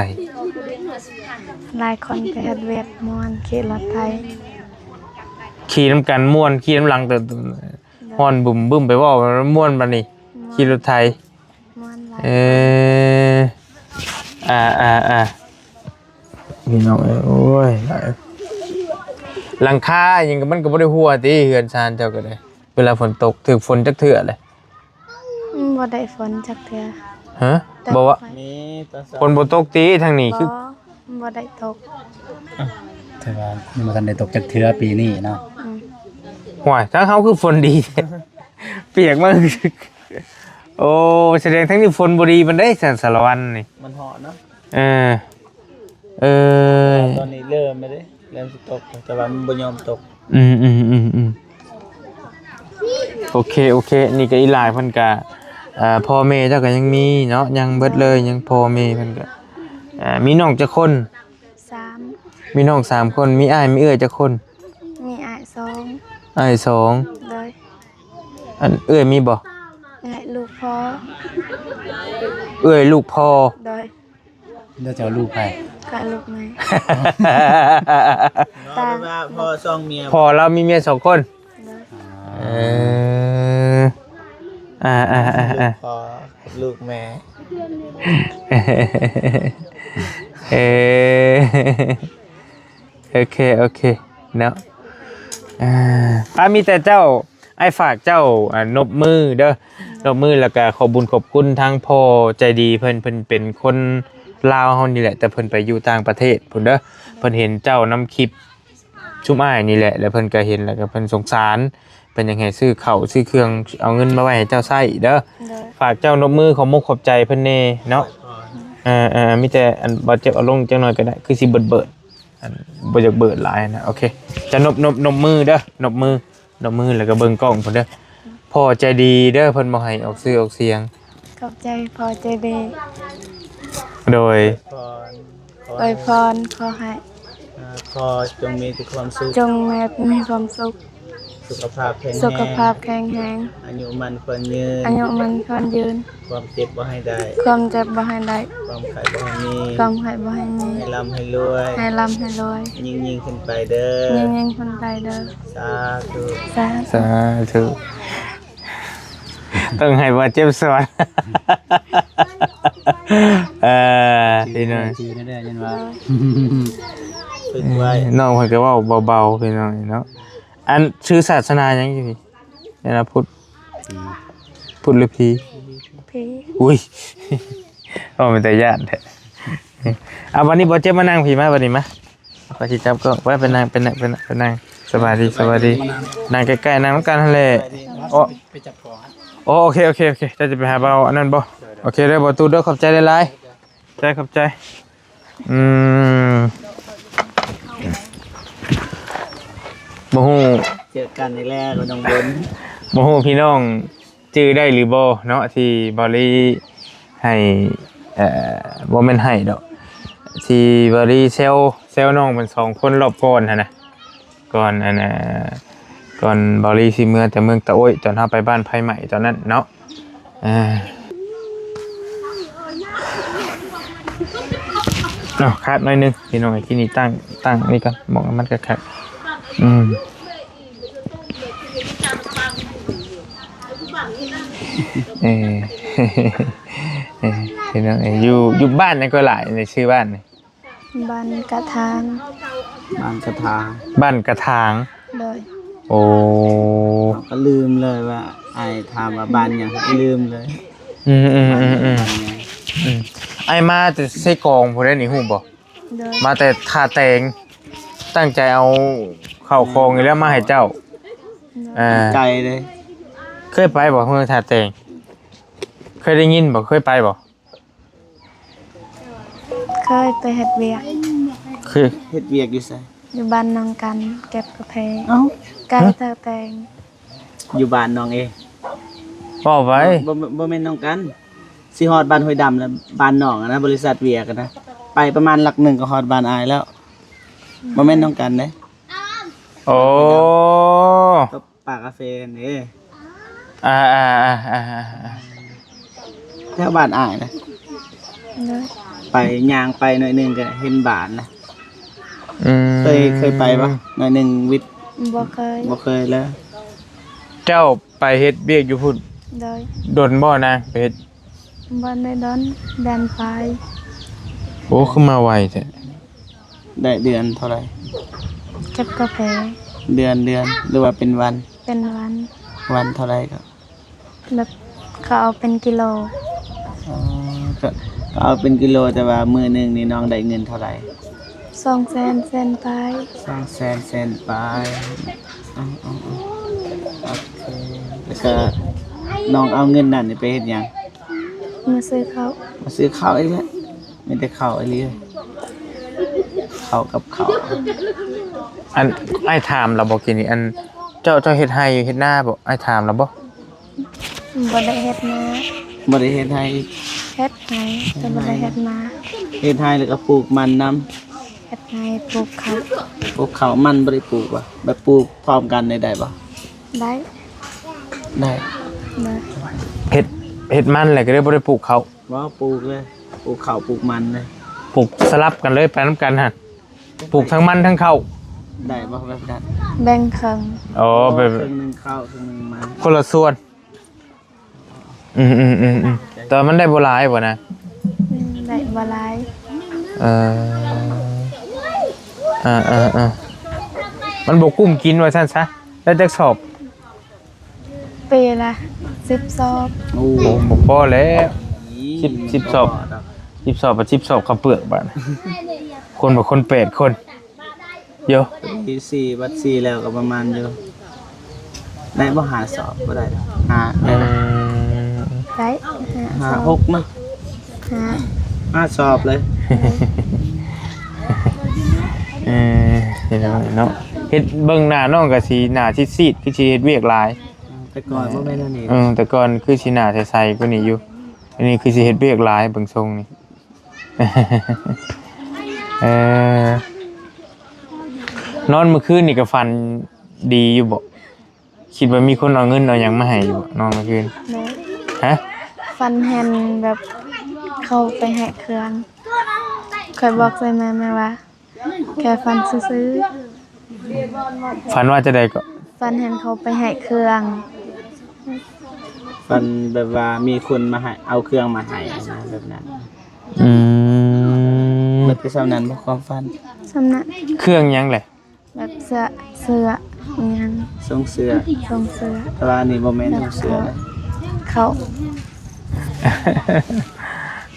ຫຼາຍຄົນໄປເຮັດວຽກມ່ວນ ຂີ່ລົດໄຖ ຂີ່ນຳກັນມ່ວນ ຂີ່ນຳຫຼັງແຕ່ ໂດຍ ຮ້ອນບຶ້ມໆ ໄປເວົ້າມ່ວນບາດນີ້ ມ່ວນ ຂີ່ລົດໄຖ ມ່ວນຫຼາຍ ເອີ ອ່າໆໆ ພີ່ນ້ອງເອີຍ ໂອ້ຍ ຫຼັງຄາຫຍັງກໍ ມັນກໍບໍ່ໄດ້ຮົ່ວຕິ ເຮືອນຊານເຈົ້າກໍໄດ້ ເວລາຝົນຕົກ ຖືກຝົນຈັກເທື່ອແຫຼະ? ອືມ ບໍ່ໄດ້ຝົນຈັກເທື່ອ. ຮະ? ແຕ່ ບໍ່ວະ? ມີຕອນເຊົ້າ ຝົນບໍ່ຕົກຕິທາງນີ້? ບໍ່ ຄື ບໍ່ໄດ້ຕົກ. ຖືວ່າຍັງບໍ່ທັນໄດ້ຕົກຈັກເທື່ອປີນີ້ເນາະ. ອືມ ຫ້ວຍ ທາງເຮົາຄືຝົນດີແທ້ ປຽກມາ. ໂອ້ ສະແດງທາງນີ້ຝົນບໍ່ດີປານໃດຊັ້ນ ສາລະວັນນີ້ ມັນຮ້ອນເນາະ. ເອີ ເອີ ຕອນນີ້ເລີ່ມແລ້ວເດ້ ເລີ່ມຊິຕົກ ແຕ່ວ່າມັນບໍ່ຍອມຕົກ. ອືມໆໆໆ ໂອເຄ ໂອເຄ ນີ້ກໍອີ່ຫຼ້າເພິ່ນກະ ເອີ ພໍ່ແມ່ເຈົ້າກໍຍັງມີເນາະ ຍັງເບິດເລີຍ ຍັງພໍ່ແມ່ເພິ່ນກະ ເອີ ມີນ້ອງຈັກຄົນ? ສາມ. ມີນ້ອງສາມຄົນ ມີອ້າຍມີເອື້ອຍຈັກຄົນ? ມີອ້າຍສອງ. ອ້າຍສອງ ໂດຍ. ອັນເອື້ອຍມີບໍ່? ເອື້ອຍລູກພໍ່. ເອື້ອຍລູກພໍ່ ໂດຍ. ແລ້ວເຈົ້າລູກໃຜ? ກໍລູກແມ່ ເນາະ ຕາ ແບບວ່າພໍ່ສອງເມຍ ພໍ່ລາວມີເມຍສອງຄົນ. ໂດຍ. ເອີ ອ່າໆໆໆ ພໍ່ ລູກແມ່ ເອີ ໂອເຄ ໂອເຄ ເນາະ ອ່າ ອ່າ ມີແຕ່ເຈົ້າ ອ້າຍຝາກເຈົ້າ ອ່າ ນົບມືເດີ ນົບມື ແລ້ວກະຂອບບຸນຂອບຄຸນທາງພໍ່ໃຈດີເພິ່ນ ເພິ່ນເປັນຄົນລາວເຮົານີ້ແຫຼະ ແຕ່ເພິ່ນໄປຢູ່ຕ່າງປະເທດພຸ້ນເດີ ເພິ່ນເຫັນເຈົ້ານຳຄລິບຊຸມອ້າຍນີ້ແຫຼະ ແລ້ວເພິ່ນກະເຫັນ ແລ້ວກະເພິ່ນສົງສານ ເພິ່ນຢາກໃຫ້ຊື້ເຂົ້າຊື້ເຄື່ອງ ເອົາເງິນມາໄວ້ໃຫ້ເຈົ້າໃຊ້ເດີ. ໂດຍ. ຝາກເຈົ້ານົບມື ຂອບມຸກຂອບໃຈເພິ່ນແດ່ເນາະ. ເອີ ເອີ ມີແຕ່ອັນບາດເຈັບເອົາລົງຈັກໜ້ອຍກໍໄດ້ ຄືຊິເບີດໆ ອັນ ບໍ່ຢາກເບີດຫຼາຍນະ. ໂອເຄ ຈະນົບ ນົບ ນົບມືເດີ ນົບມື ນົບມື ແລ້ວກໍເບິ່ງກ້ອງພຸ້ນເດີ. ພໍ່ໃຈດີເດີ ເພິ່ນບໍ່ໃຫ້ອອກຊື່ອອກສຽງ. ຂອບໃຈພໍ່ໃຈດີ. ໂດຍ. ອວຍພອນ ຂໍໃຫ້ ອວຍພອນ ຂໍໃຫ້ ອ່າ ພໍ່ຈົ່ງມີແຕ່ຄວາມສຸກ ຈົ່ງແມ່ນມີຄວາມສຸກ. ສຸຂະພາບແຂງແຮງ ສຸຂະພາບແຂງແຮງ ອາຍຸໝັ້ນຂວັນຍືນ ອາຍຸໝັ້ນຂວັນຍືນ ຄວາມເຈັບບໍ່ໃຫ້ໄດ້ ຄວາມເຈັບບໍ່ໃຫ້ໄດ້ ຄວາມໄຂ້ບໍ່ໃຫ້ມີ ຄວາມໄຂ້ບໍ່ໃຫ້ມີ ໃຫ້ລ່ຳໃຫ້ລວຍ ໃຫ້ລ່ຳໃຫ້ລວຍ ຍິ່ງໆຂຶ້ນໄປເດີ ຍິ່ງໆຂຶ້ນໄປເດີ. ສາທຸ ສາທຸ ສາທຸ. ຕ້ອງໃຫ້ບ່າວເຈັບສອນ ເອີ ພີ່ນ້ອງ ຈື່ແນ່ໆ ຍັງວ່າ ຝຶກໄວ້ ນ້ອງເພິ່ນກໍເວົ້າເບົາໆ ພີ່ນ້ອງເນາະ. ອັນ ຊື່ສາສະໜາຫຍັງຢູ່ພີ້? ແມ່ນວ່າພຸດ ພຸດຫຼືຜີ? ຜີ. ອຸ້ຍ ເວົ້າເປັນຕາຢ້ານແທ້. ເອົາ ບັດນີ້ບ່າວເຈັບມານັ່ງພີ້ ມາ ບັດນີ້ມາ ຂ້ອຍຊິຈັບກ້ອງ ໄປ ໄປນັ່ງ ໄປນັ່ງ ໄປນັ່ງ ໄປນັ່ງ. ສະບາຍດີ ສະບາຍດີ ນັ່ງໃກ້ໆ ນັ່ງນຳກັນຫັ້ນແຫຼະ. ໂອ້ ໂອ້ ໂອເຄ ໂອເຄ ໂອເຄ ເຈົ້າຈະໄປຫາບ່າວອັນນັ້ນບໍ່? ໂອເຄເດີ ບ່າວຕູດເດີ ຂອບໃຈຫຼາຍໆ ໃຈ ຂອບໃຈ. ອືມ ບໍ່ຮູ້ ເຈີກັນອີກແລ້ວ ນ້ອງບົນ ບໍ່ຮູ້ພີ່ນ້ອງຈື່ໄດ້ຫຼືບໍ່ເນາະ ທີ່ບ່າວລີໃຫ້ ເອີ ບໍ່ແມ່ນໃຫ້ດອກ ທີ່ບ່າວລີແຊວ ແຊວນ້ອງເພິ່ນສອງຄົນລອບກ່ອນຫັ້ນນະ. ກ່ອນອັນ ເອີ ກ່ອນບ່າວລີຊິເມືອແຕ່ເມືອງຕາໂອ້ຍ ຕອນເຮົາໄປບ້ານໄຟໄໝ້ຕອນນັ້ນເນາະ. ເອີ ເອົາ ຂາດໜ້ອຍໜຶ່ງພີ່ນ້ອງ ທີ່ນີ້ຕັ້ງ ຕັ້ງນີ້ກ່ອນ ໝ່ອງມັນຄັກໆ. ອືມ ເອີ ເອີ ພີ່ນ້ອງເອີຍ ຢູ່ ຢູ່ບ້ານຫຍັງກໍຫຼາຍ ໃນຊື່ບ້ານນີ້? ບ້ານກະຖາງ. ບ້ານກະຖາງ ບ້ານກະຖາງ. ໂດຍ. ໂອ້ ເຮົາກໍລືມເລີຍວ່າອ້າຍຖາມວ່າບ້ານຫຍັງ ລືມເລີຍ. ອືມໆໆໆ ອືມ ອ້າຍມາແຕ່ເຊກອງພຸ້ນເດ້ນີ້ ຮູ້ບໍ່? ໂດຍ. ມາແຕ່ທ່າແຕງ ຕັ້ງໃຈເອົາເຂົ້າຂອງນີ້ແຫຼະມາໃຫ້ເຈົ້າ. ໂດຍ. ເອີ ໄກເດ້. ເຄີຍໄປບໍ່ເມືອງທ່າແຕງ? ເຄີຍໄດ້ຍິນບໍ່? ເຄີຍໄປບໍ່? ເຄີຍໄປເຮັດວຽກ. ຄື ເຮັດວຽກຢູ່ໃສ? ຢູ່ບ້ານໜອງກັນ ເກັບກາເຟ. ເອົ້າ ໄກ ຮະ? ແຕ່ແຕງ ຢູ່ບ້ານນ້ອງເອງ. ເວົ້າໄປ ບໍ່ ບໍ່ ບໍ່ແມ່ນນ້ອງກັນ ຊິຮອດບ້ານຫ້ວຍດຳແລ້ວ ບ້ານນ້ອງຫັ້ນນະ ບໍລິສັດວຽກຫັ້ນນະ ໄປປະມານຫຼັກໜຶ່ງກໍຮອດບ້ານອ້າຍແລ້ວ ບໍ່ແມ່ນນ້ອງກັນເດ້. ໂອ້ ກັບປ່າກາເຟຫັ້ນເດ້. ອ່າໆໆໆໆ ແຖວບ້ານອ້າຍນະ. ໂດຍ ໄປ ຍ່າງໄປໜ້ອຍໜຶ່ງກໍເຫັນບ້ານນະ. ອືມ ເຄີຍ ເຄີຍໄປບໍ່? ໜ້ອຍໜຶ່ງວິດ. ບໍ່ເຄີຍ ບໍ່ເຄີຍເລີຍ. ເຈົ້າໄປເຮັດວຽກຢູ່ພຸ້ນ? ໂດຍ ດົນບໍ່ນາງໄປເຮັດ? ບໍ່ໄດ້ດົນ ເດືອນປາຍ. ໂອ້ ຄືມາໄວແທ້. ໄດ້ເດືອນເທົ່າໃດ? ເກັບກາເຟ. ເດືອນ ເດືອນ ຫຼືວ່າເປັນວັນ? ເປັນວັນ. ວັນເທົ່າໃດກໍ? ແບບເຂົາເອົາເປັນກິໂລ. ອໍ ກໍ ກໍເອົາເປັນກິໂລ ແຕ່ວ່າມື້ໜຶ່ງນີ້ນ້ອງໄດ້ເງິນເທົ່າໃດ? ສອງແສນ ແສນປາຍ. ສອງແສນ ແສນປາຍ. ອໍ ອໍ ອໍ ໂອເຄ ແລ້ວກໍນ້ອງເອົາເງິນນັ້ນນີ້ໄປເຮັດຫຍັງ? ມາຊື້ເຂົ້າ. ມາຊື້ເຂົ້າອີກແລ້ວ. ມີແຕ່ເຂົ້າອີ່ຫຼີ ເຂົ້າກັບເຂົ້າ. ອັນອ້າຍຖາມລະບໍ່ກີ້ນີ້ ອັນເຈົ້າ ເຈົ້າເຮັດໄຮ່ເຮັດນາບໍ່? ອ້າຍຖາມລະບໍ່? ບໍ່ໄດ້ເຮັດນາ. ບໍ່ໄດ້ເຮັດໄຮ່? ເຮັດໄຮ່ ແຕ່ບໍ່ໄດ້ເຮັດນາ. ເຮັດໄຮ່ແລ້ວກໍປູກມັນນຳ. ເຮັດໄຮ່ປູກເຂົ້າ. ປູກເຂົ້າ ມັນບໍ່ໄດ້ປູກຫວາ? ແບບປູກພ້ອມກັນໄດ້ ໄດ້ບໍ່? ໄດ້ ໄດ້. ເຮັດ ເຮັດມັນແລ້ວກໍເລີຍບໍ່ໄດ້ປູກເຂົ້າ. ບໍ່ ປູກເລີຍ ປູກເຂົ້າປູກມັນເລີຍ. ປູກສະຫຼັບກັນເລີຍ ໄປນຳກັນຫັ້ນ. ປູກທັງມັນທັງເຂົ້າ ໄດ້ບໍ່ແບບນັ້ນ? ແບ່ງເຄິ່ງ. ອໍ ແບບ ເຄິ່ງໜຶ່ງເຂົ້າ ເຄິ່ງໜຶ່ງມັນ ຄົນລະສ່ວນ. ອືມໆໆໆ ແຕ່ວ່າມັນໄດ້ບໍ່ຫຼາຍບໍ່ນະ? ອືມ ໄດ້ບໍ່ຫຼາຍ. ເອີ ເອີໆໆ ມັນບໍ່ກຸ້ມກິນວ່າຊັ້ນຊະ. ໄດ້ຈັກສອບ? ປີລະສິບສອບ. ໂອ້ ບໍ່ພໍແລ້ວ ສິບ ສິບສອບ ສິບສອບ ສິບສອບເຂົ້າເປືອກບາດ ຄົນບໍ່ຄົນແປດຄົນ. ໂຢ ປີສີ່ ບັດສີ່ແລ້ວກໍປະມານຢູ່ ໄດ້ບໍ່ ຫ້າສອບ? ບໍ່ໄດ້ ຫ້າ ໄດ້ບໍ່? ອືມ ໄດ້ ຫ້າ ຫົກເນາະ ຫ້າ ຫ້າສອບເລີຍ. ເອີ ເຫັນແລ້ວເນາະ ເຮັດເບິ່ງໜ້ານ້ອງກໍຊິໜ້າຊີດໆ ຄືຊິເຮັດວຽກຫຼາຍ. ແຕ່ກ່ອນບໍ່ແມ່ນແນວນີ້. ເອີ ແຕ່ກ່ອນຄືຊິໜ້າໃສໆກວ່ານີ້ຢູ່ ອັນນີ້ຄືຊິເຮັດວຽກຫຼາຍເບິ່ງຊົງນີ້. ເອີ ນອນມື້ຄືນນີ້ກໍຝັນດີຢູ່ບໍ່? ຄິດວ່າມີຄົນເອົາເງິນເອົາຫຍັງມາໃຫ້ຢູ່ບໍ່ ນອນມື້ຄືນ? ໂດຍ. ຮະ? ຝັນເຫັນແບບເຂົາໄປໃຫ້ເຄື່ອງ ຂ້ອຍບອກໃສ່ແມ່ ແມ່ວ່າ ແຄ່ຝັນຊື່ໆ. ຝັນວ່າຈັ່ງໃດເກາະ? ຝັນເຫັນເຂົາໄປໃຫ້ເຄື່ອງ. ຝັນແບບວ່າມີຄົນມາໃຫ້ ເອົາເຄື່ອງມາໃຫ້ນະ ແບບນັ້ນ. ອືມ ເບິດແຕ່ສ່ຳນັ້ນບໍ່ຄວາມຝັນ? ສ່ຳນັ້ນ. ເຄື່ອງຫຍັງແຫຼະ? ແບບເສື້ອ ເສື້ອອີ່ຫຍັງ ຊົງເສື້ອ ຊົງເສື້ອ. ແຕ່ວ່າອັນນີ້ບໍ່ແມ່ນຊົງເສື້ອນະ ເຂົ້າ.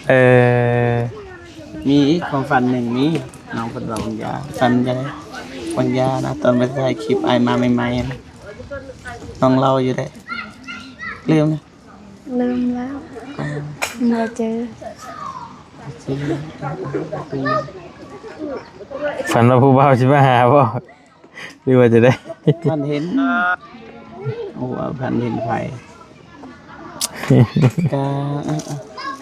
ເອີ ມີອີກຄວາມຝັນໜຶ່ງ ມີ ນ້ອງເພິ່ນເວົ້າບາງຢ່າງ ຝັນຈັ່ງໃດ ບາງຢ່າງນະ ຕອນໄປຖ່າຍຄລິບອ້າຍມາໃໝ່ໆນະ ນ້ອງເລົ່າຢູ່ເດ້ ລືມນະ. ລືມແລ້ວ ອ່າ ບໍ່ເຈີ. ຝັນວ່າຜູ້ບ່າວຊິມາຫາບໍ່ ຫຼືວ່າຈັ່ງໃດ? ຝັນເຫັນ ໂອ້ ຝັນເຫັນໃຜ? ກະ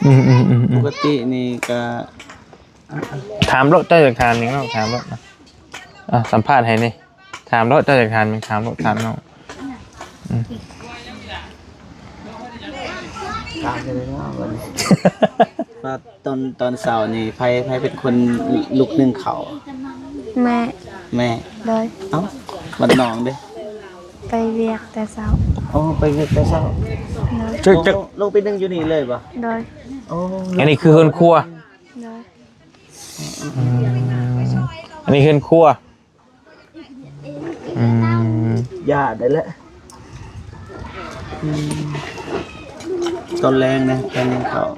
ອືມໆໆໆ ປົກກະຕິນີ້ກະ ຖາມໂລດ ເຈົ້າຢາກຖາມຫຍັງເນາະ ຖາມໂລດນະ. ອ່າ ສຳພາດໃຫ້ແດ່. ຖາມໂລດ ເຈົ້າຢາກຖາມຫຍັງ ຖາມໂລດ ຖາມນ້ອງ. ອືມ ຖາມໄດ້ເນາະ ວ່າຕອນ ຕອນເຊົ້ານີ້ ໃຜ ໃຜເປັນຄົນລຸກໜຶ້ງເຂົ້າ? ແມ່. ແມ່. ໂດຍ. ເອົ້າ ບັດນ້ອງເດ? ໄປວຽກແຕ່ເຊົ້າ. ອໍ ໄປວຽກແຕ່ເຊົ້າ. ໂດຍ. ລົງ ລົງໄປໜຶ້ງຢູ່ນີ້ເລີຍບໍ່? ໂດຍ. ອໍ ອັນນີ້ຄືເຮືອນຄົວ? ໂດຍ. ອືມ ອັນນີ້ເຮືອນຄົວ. ອືມ ຢ່າໄດ້ແຫຼະ. ອືມ ຕອນແລງນະ ຕອນໜຶ້ງເຂົ້າ.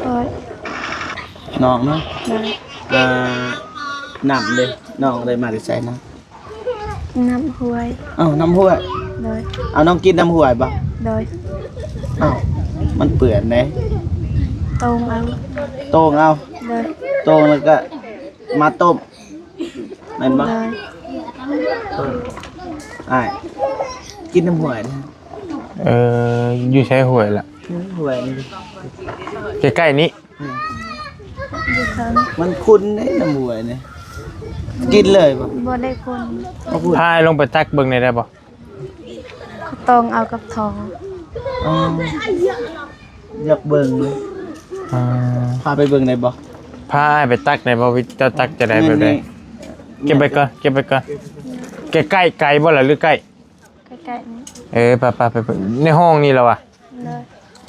ໂດຍ. ນ້ອງເນາະ. ໂດຍ. ອ່າ ນ້ຳເດ ນ້ອງໄດ້ມາແຕ່ໃສນະ? ນ້ຳຫ້ວຍ. ເອົ້າ ນ້ຳຫ້ວຍ. ໂດຍ. ເອົາ ນ້ອງກິນນ້ຳຫ້ວຍບໍ່? ໂດຍ. ເອົ້າ ມັນເປື້ອນເດ້. ໂຕ່ງເອົາ. ໂຕ່ງເອົາ. ໂດຍ. ໂຕ່ງແລ້ວກໍມາຕົ້ມ ແມ່ນບໍ່? ໂດຍ. ຕົ້ມ ອ້າຍ ກິນນ້ຳຫ້ວຍນະ. ເອີ ຢູ່ໃສຫ້ວຍລະ? ຫ້ວຍນີ້ ໃກ້ໆນີ້. ອືມ ຢູ່ເທິງ. ມັນຂຸ່ນເດ້ນ້ຳຫ້ວຍນີ້ ກິນເລີຍບໍ່? ບໍ່ໄດ້ຂຸ່ນ. ບໍ່ຂຸ່ນ. ພາອ້າຍລົງໄປຕັກເບິ່ງແດ່ໄດ້ບໍ່? ຕ້ອງເອົາກັບທໍ່. ອໍ ຢາກເບິ່ງ. ອ່າ ພາໄປເບິ່ງໄດ້ບໍ່? ພາອ້າຍໄປຕັກໄດ້ບໍ່? ວິດ ເຈົ້າຕັກຈະໄດ້ແບບໃດ? ເກັບໄວ້ກ່ອນ ເກັບໄວ້ກ່ອນ. ໃກ້ໆ ໄກບໍ່ລະ ຫຼືໃກ້? ໃກ້ໆນີ້. ເອີ ໄປໆ ໄປ ໄປ ໃນຫ້ອງນີ້ລະວະ? ໂດຍ.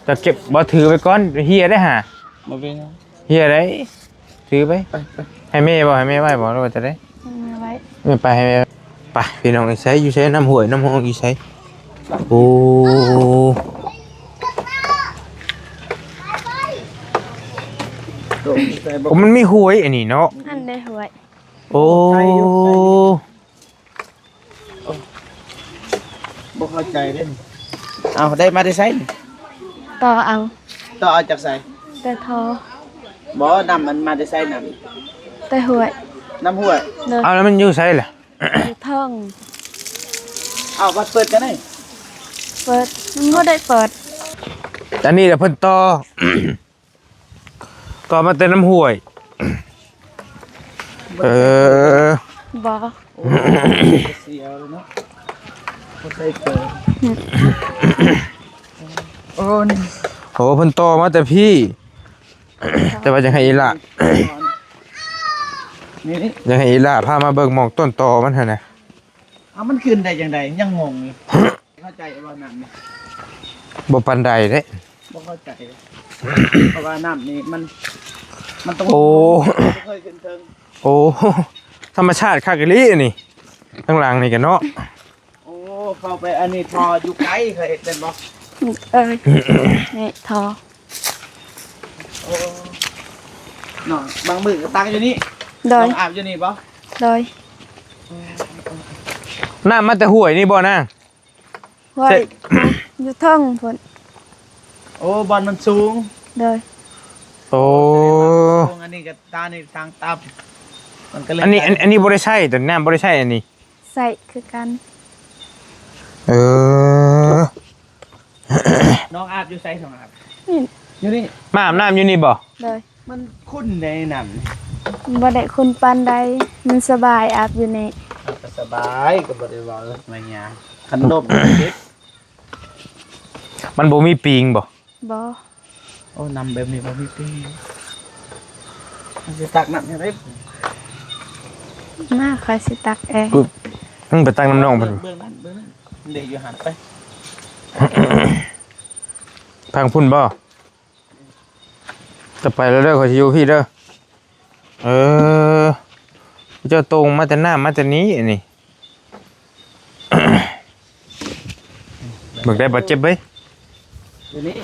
ຈະເກັບບໍ່? ຖືໄວ້ກ່ອນ ເຮຍໄດ້ຫາ. ບໍ່ເປັນຫຍັງ ເຮຍໄດ້. ຖືໄປ. ໄປ ໄປ. ໃຫ້ແມ່ບໍ່? ໃຫ້ແມ່ໄວ້ບໍ່ ຫຼືວ່າຈະໄດ້? ໃຫ້ແມ່ໄວ້. ເອີ ໄປ ໃຫ້ແມ່ໄປ. ພີ່ນ້ອງເອີຍ ໃສ ຢູ່ໃສ? ນ້ຳຫ້ວຍນ້ຳຮ່ອງຢູ່ໃສ? ໂອ້ ໂອ້ ມັນມີຫ້ວຍອັນນີ້ເນາະ. ຫັ້ນເດ້ຫ້ວຍ. ໂອ້ ບໍ່ເຂົ້າໃຈເດ້. ເອົາ ໄດ້ມາແຕ່ໃສນີ້? ຕໍ່ເອົາ. ຕໍ່ເອົາຈາກໃສ? ແຕ່ທໍ່. ບໍ່ ນ້ຳມັນມາແຕ່ໃສນ້ຳ? ແຕ່ຫ້ວຍ. ນ້ຳຫ້ວຍ. ໂດຍ. ເອົາ ແລ້ວມັນຢູ່ໃສລະ? ຢູ່ເທິງ. ເອົາ ວັດເປີດຈັ່ງໃດ? ເປີດ ມັນບໍ່ໄດ້ເປີດ. ອັນນີ້ລະເພິ່ນຕໍ່ ຕໍ່ມາແຕ່ນ້ຳຫ້ວຍ. ເອີ ບໍ່. ໂອ້ ເສຍແລ້ວເນາະ ບໍ່ໃສ່ເກີ. ໂອ້ ນີ້ ໂອ້ ເພິ່ນຕໍ່ມາແຕ່ພີ້ ແຕ່ວ່າຢາກໃຫ້ອີ່ຫຼ້າ ນີ້ ນີ້ ຢາກໃຫ້ອີ່ຫຼ້າພາມາເບິ່ງໝ່ອງຕົ້ນຕໍມັນຫັ້ນນະ. ເອົາ ມັນຂຶ້ນໄດ້ຈັ່ງໃດ? ຍັງງົງຢູ່. ເຂົ້າໃຈບໍ່ນ້ຳນີ້? ບໍ່ປານໃດເດ້. ບໍ່ເຂົ້າໃຈເດ້ ເພາະວ່ານ້ຳນີ້ມັນ ມັນຕ້ອງ ໂອ້ ບໍ່ເຄີຍຂຶ້ນເທິງ. ໂອ້ ທຳມະຊາດຄັກອີ່ຫຼີອັນນີ້ ທາງຫຼັງນີ້ກະເນາະ. ໂອ້ ເຂົ້າໄປອັນນີ້ທໍ່ຢູ່ໄກເຄີຍເຫັນບໍ່? ເອີຍ ນີ້ທໍ່. ໂອ້ ເນາະ ບາງມື້ກໍຕັກຢູ່ນີ້. ໂດຍ. ນ້ອງອາບຢູ່ນີ້ບໍ່? ໂດຍ. ນ້ຳມາແຕ່ຫ້ວຍນີ້ບໍ່ນາງ? ຫ້ວຍ ຢູ່ເທິງພຸ້ນ. ໂອ້ ບ່ອນມັນສູງ. ໂດຍ. ໂອ້ ອັນນີ້ກໍຕານີ້ທາງຕ່ຳ ມັນກໍເລີຍ ອັນນີ້ ອັນ ອັນນີ້ບໍ່ໄດ້ໃຊ້ ຕົວນ້ຳບໍ່ໄດ້ໃຊ້ອັນນີ້. ໃຊ້ຄືກັນ. ເອີ ນ້ອງອາບຢູ່ໃສ? ນ້ອງອາບ ນີ້ ຢູ່ນີ້. ມາອາບນ້ຳຢູ່ນີ້ບໍ່? ໂດຍ. ມັນຂຸ່ນໃດນ້ຳນີ້? ບໍ່ໄດ້ຂຸ່ນປານໃດ ມັນສະບາຍອາບຢູ່ນີ້. ອາບກໍສະບາຍ ກໍບໍ່ໄດ້ເວົ້າມາຫຍັງ ຄັນລົມເຈັບ. ມັນບໍ່ມີປີງບໍ່? ບໍ່. ໂອ້ ນ້ຳແບບນີ້ບໍ່ມີປີງ. ມັນຊິຕັກນ້ຳໃຫ້ໄດ້. ມາ ຂ້ອຍຊິຕັກເອງ. ອືມ ໄປຕັກນ້ຳນ້ອງເພິ່ນ. ເບື້ອງນັ້ນ ເບື້ອງນັ້ນ ເດ ຢູ່ຫັ້ນໄປ. ທາງພຸ້ນບໍ່? ຈະໄປແລ້ວເດີ ຂ້ອຍຊິຢູ່ພີ້ເດີ. ເອີ ເຈົ້າຕົງມາແຕ່ນ້ຳມາແຕ່ນີ້ອັນນີ້. ເບິ່ງໄດ້ບໍ່ ເຈັບເວີຍ. ຢູ່ນີ້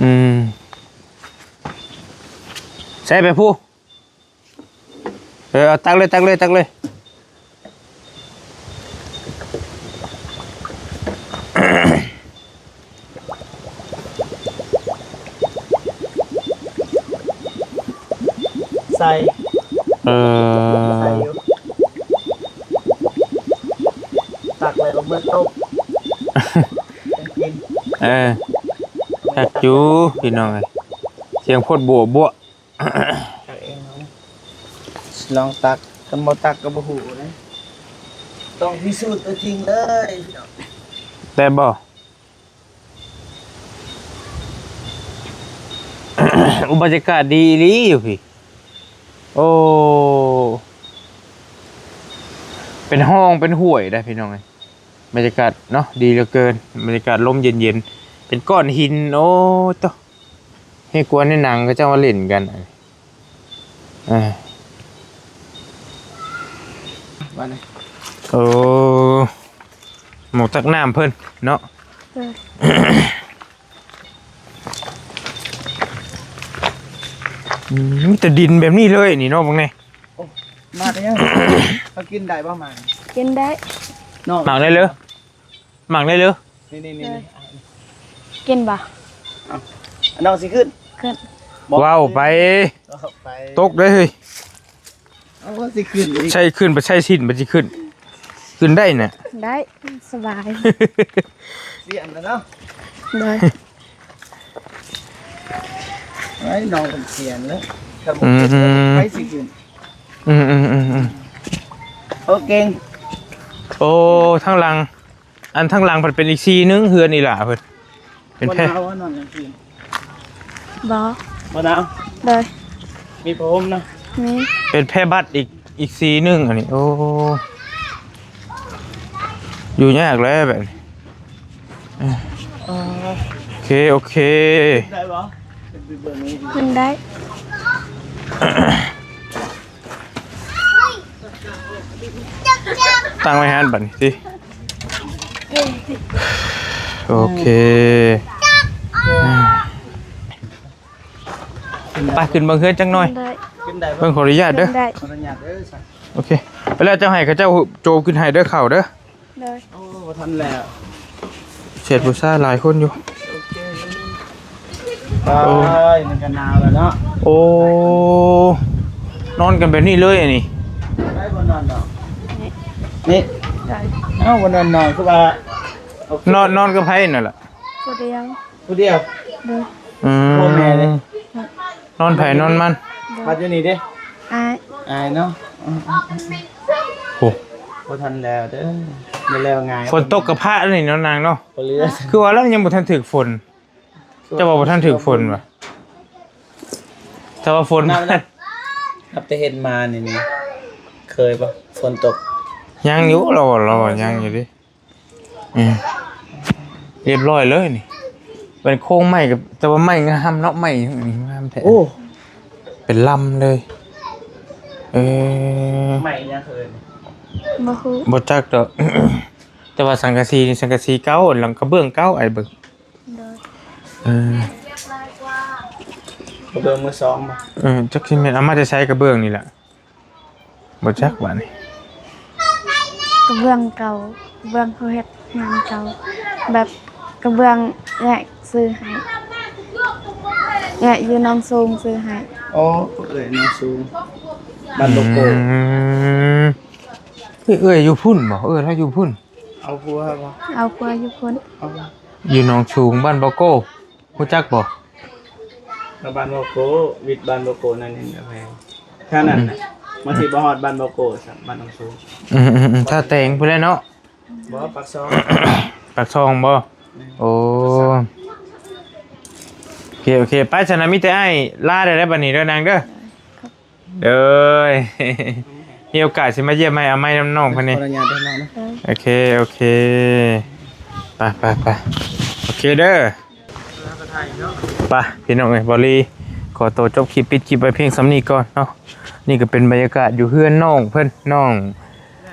ອືມ ໃສ່ໄປພຸ້ນ. ເອີ ເອົາ ຕັກເລີຍ ຕັກເລີຍ ຕັກເລີຍ. ໃສ່ ເອີ ໃສ່ຢູ່ ຕັກແລ້ວກໍເມືອຕົ້ມກິນ. ເອີ ຄັກຢູ່ພີ່ນ້ອງເອີຍ ສຽງໂພດບົວໆ. ຕັກເອງເນາະ ລອງຕັກ ຄັນບໍ່ຕັກກໍບໍ່ຮູ້ເດ້ ຕ້ອງພິສູດຕົວຈິງເລີຍພີ່ນ້ອງ. ແຕ່ບໍ່ ໂອ້ ບັນຍາກາດດີອີ່ຫຼີຢູ່ພີ້. ໂອ້ ເປັນຮ່ອງເປັນຫ້ວຍໄດ໋ພີ່ນ້ອງເອີຍ. ບັນຍາກາດເນາະ ດີເຫຼືອເກີນ ບັນຍາກາດລົມເຢັນໆ ເປັນກ້ອນຫີນ. ໂອ້ໂຕ ເຮັດກວ່າໃນໜັງເຂົາເຈົ້າມາຫຼິ້ນກັນ. ເອີ ວ່າໄງ? ໂອ້ ໝ່ອງຕັກນ້ຳເພິ່ນເນາະ. ເອີ ອືມ ມີແຕ່ດິນແບບນີ້ເລີຍນີ້ເນາະ ເບິ່ງແດ່. ໂອ້ ມາແຕ່ຍັງ ເຮົາກິນໄດ້ບໍ່ໝາກ? ກິນໄດ້. ນ້ອງ ໝາກໄດ້ເລີຍ ໝາກໄດ້ເລີຍ. ນີ້ໆໆ ກິນບໍ່? ເອົ້າ ນ້ອງຊິຂຶ້ນ ຂຶ້ນ. ເວົ້າໄປ ເວົ້າໄປ ຕົກເດ້ເຮີ້ຍ. ເອົາ ຊິຂຶ້ນອີກ ໃສ່ຂຶ້ນ ໄປໃສ່ສິ້ນ ໄປຊິຂຶ້ນ. ຂຶ້ນໄດ້ນະ? ໄດ້ ສະບາຍ. ສຽນແລ້ວເນາະ. ໂດຍ. ໄວ້ນ້ອງເພິ່ນສຽນແລ້ວ. ອືມ ໃຜຊິຂຶ້ນ? ອືມໆໆໆ. ໂອເຄ. ໂອ້ ທາງຫຼັງ ອັນທາງຫຼັງພັດເປັນອີກສີ່ໜຶ່ງ ເຮືອນອີ່ຫຼ້າເພິ່ນ ເປັນແພ ບໍ່ໜາວບໍ່ນອນກາງຄືນ? ບໍ່ ບໍ່ໜາວ. ໂດຍ. ມີຜ້າຫົ່ມນະ? ມີ. ເປັນແພບັດອີກ ອີກສີ່ໜຶ່ງ ອັນນີ້. ໂອ້ ຢູ່ຍາກແລ້ວແບບນີ້. ເອີ ໂອເຄ ໂອເຄ. ໄດ້ບໍ່? ຂຶ້ນໄດ້. ຕັ້ງໄວ້ຫັ້ນບັດນີ້ຕິ. ໂອເຄ. ໄປຂຶ້ນເບິ່ງເຮືອນຈັກໜ່ອຍ. ໄດ້. ເບິ່ງ ຂໍອະນຸຍາດເດີ. ໄດ້. ຂໍອະນຸຍາດເດີ. ໂອເຄ. ໄປແລ້ວເຈົ້າໃຫ້ເຂົາເຈົ້າໂຈມຂຶ້ນໃຫ້ເດີ ເຂົ້າເດີ. ໂດຍ. ໂອ້ ບໍ່ທັນແລ້ວ. ເສດຜູ້ຊາຍຫຼາຍຄົນຢູ່. ໂອເຄ. ໂອ້ຍ ມັນກໍໜາວແລ້ວເນາະ. ໂອ້ ນອນກັນແບບນີ້ເລີຍອັນນີ້. ໄດ້ບໍ່ນອນນອກ? ນີ້ ນີ້. ໄດ້. ເອົ້າ ບໍ່ນອນນອກ ຄືວ່າ ນອນ ນອນກັບໃຜນັ້ນລະ? ຜູ້ດຽວ. ຜູ້ດຽວ? ໂດຍ. ອືມ ພໍ່ແມ່ເດ້? ນອນໃຜນອນມັນ. ໂດຍ. ພັດຢູ່ນີ້ເດ້? ອ້າຍ. ອ້າຍເນາະ. ອືມ ໂອ້ ບໍ່ທັນແລ້ວເດີ ບໍ່ແລ້ວງ່າຍ. ຝົນຕົກກະພະນີ້ເນາະນາງເນາະ. ບໍ່ເຫຼືອ ຄືວ່າແລ້ວຍັງບໍ່ທັນຖືກຝົນ. ເຈົ້າວ່າບໍ່ທັນຖືກຝົນຫວາ? ຖ້າວ່າຝົນ ນັບແຕ່ເຮັດມານີ້ ນີ້ເຄີຍບໍ່ຝົນຕົກ? ຍັງຢູ່ ລາວວ່າ ລາວວ່າຍັງຢູ່ເດ້. ອືມ ຮຽບຮ້ອຍເລີຍນີ້ ເປັນໂຄງໄມ້ ແຕ່ວ່າໄມ້ງາມເນາະ ໄມ້ງາມແທ້. ໂອ້ ເປັນລຳເລີຍ. ເອີ ໄມ້ຫຍັງເອີ້ນ? ບໍ່ຮູ້ ບໍ່ຈັກດອກ. ແຕ່ວ່າສັງກະສີນີ້ ສັງກະສີເກົ່າ ຫຼັງກະເບື້ອງເກົ່າ ອ້າຍເບິ່ງ. ໂດຍ. ເອີ ກະເບື້ອງມືສອງບໍ່? ເອີ ຈັກຊິແມ່ນເອົາມາແຕ່ໃສ ກະເບື້ອງນີ້ລະ. ບໍ່ຈັກບາດນີ້ ກະເບື້ອງເກົ່າ ກະເບື້ອງເຂົາເຮັດງານເກົ່າ ແບບກະເບື້ອງເອື້ອຍຊື້ໃຫ້ ເອື້ອຍຢູ່ໜອງສູງຊື້ໃຫ້. ໂອ້ ເອື້ອຍໜອງສູງ ບ້ານບໍ່ໂກ. ອືມ ເອື້ອຍຢູ່ພຸ້ນບໍ່? ເອື້ອຍລາວຢູ່ພຸ້ນ. ເອົາຜົວບໍ່? ເອົາຜົວຢູ່ພຸ້ນ. ເອົາ ຢູ່ໜອງສູງ ບ້ານບໍ່ໂກ. ຮູ້ຈັກບໍ່? ບ້ານບໍ່ໂກ ວິດບ້ານບໍ່ໂກນັ້ນເອງ. ແຖວນັ້ນນະ ອືມ ມັນຊິບໍ່ຮອດບ້ານບໍ່ໂກຊ້ຳ ບ້ານໜອງສູງ. ອືມໆໆ ທ່າແຕງພຸ້ນແຫຼະເນາະ. ບໍ່ ປາກຊ່ອງ. ປາກຊ່ອງບໍ່? ແມ່ນ. ໂອ້ ໂອເຄ ໂອເຄ ໄປຊັ້ນນະ ມີແຕ່ອ້າຍລາໄດ້ແລ້ວບັດນີ້ເດີນາງເດີ. ໂດຍ ມີໂອກາດຊິມາຢ້ຽມໃໝ່ ເອົາໃໝ່ນຳນ້ອງເພິ່ນນີ້. ຂໍອະນຸຍາດເດີນ້ອງເດີ. ໂອເຄ ໂອເຄ ໄປ ໄປ ໄປ ໂອເຄເດີ. ໄປພີ່ນ້ອງເອີຍ ບ່າວລີຂໍໂຕຈົບຄລິບ ປິດຄລິບໄວ້ພຽງສ່ຳນີ້ກ່ອນເນາະ. ນີ້ກໍເປັນບັນຍາກາດຢູ່ເຮືອນນ້ອງເພິ່ນ ນ້ອງ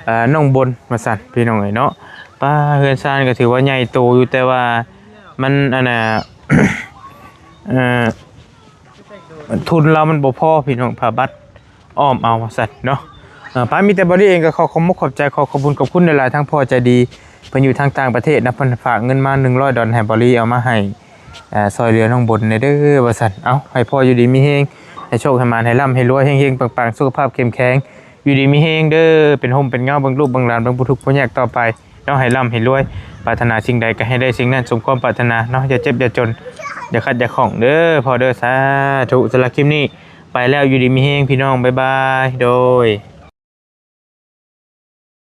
ເອີ ນ້ອງບົນວ່າຊັ້ນພີ່ນ້ອງເອີຍເນາະ. ປ້າ ເຮືອນຊານກໍຖືວ່າໃຫຍ່ໂຕຢູ່ ແຕ່ວ່າມັນ ອັນນ່າ ເອີ ທຶນລາວມັນບໍ່ພໍພີ່ນ້ອງ ຜ້າບັດອ້ອມເອົາວ່າຊັ້ນເນາະ. ເອີ ໄປ ມີແຕ່ບ່າວລີເອງກໍຂໍຂອບມຸກຂອບໃຈ ຂໍຂອບຄຸນຂອບຄຸນຫຼາຍໆ ທາງພໍ່ໃຈດີ ເພິ່ນຢູ່ທາງຕ່າງປະເທດນະ ເພິ່ນຝາກເງິນມາໜຶ່ງຮ້ອຍດອນໃຫ້ບ່າວລີເອົາມາໃຫ້ ເອີ ຊ່ອຍເຫຼືອນ້ອງບົນແດ່ເດີວ່າຊັ້ນ. ເອົາ ໃຫ້ພໍ່ຢູ່ດີມີແຮງ ໃຫ້ໂຊກໃຫ້ໝານ ໃຫ້ລ່ຳໃຫ້ລວຍ ເຮັງໆ ປັງໆ ສຸຂະພາບເຂັ້ມແຂງ ຢູ່ດີມີແຮງເດີ ເປັນຮົ່ມເປັນເງົາເບິ່ງລູກເບິ່ງຫຼານ ເບິ່ງຜູ້ທຸກຜູ້ຍາກຕໍ່ໄປເນາະ ໃຫ້ລ່ຳໃຫ້ລວຍ ປາດຖະໜາສິ່ງໃດກໍໃຫ້ໄດ້ສິ່ງນັ້ນ ສົມຄວາມປາດຖະໜາເນາະ ຢ່າເຈັບຢ່າຈົນ ຢ່າຂັດຢ່າຂ້ອງເດີພໍ່ເດີ ສາທຸ. ສຳລັບຄລິບນີ້ໄປແລ້ວ ຢູ່ດີມີແຮງພີ່ນ້ອງ ບາຍບາຍ ໂດຍ.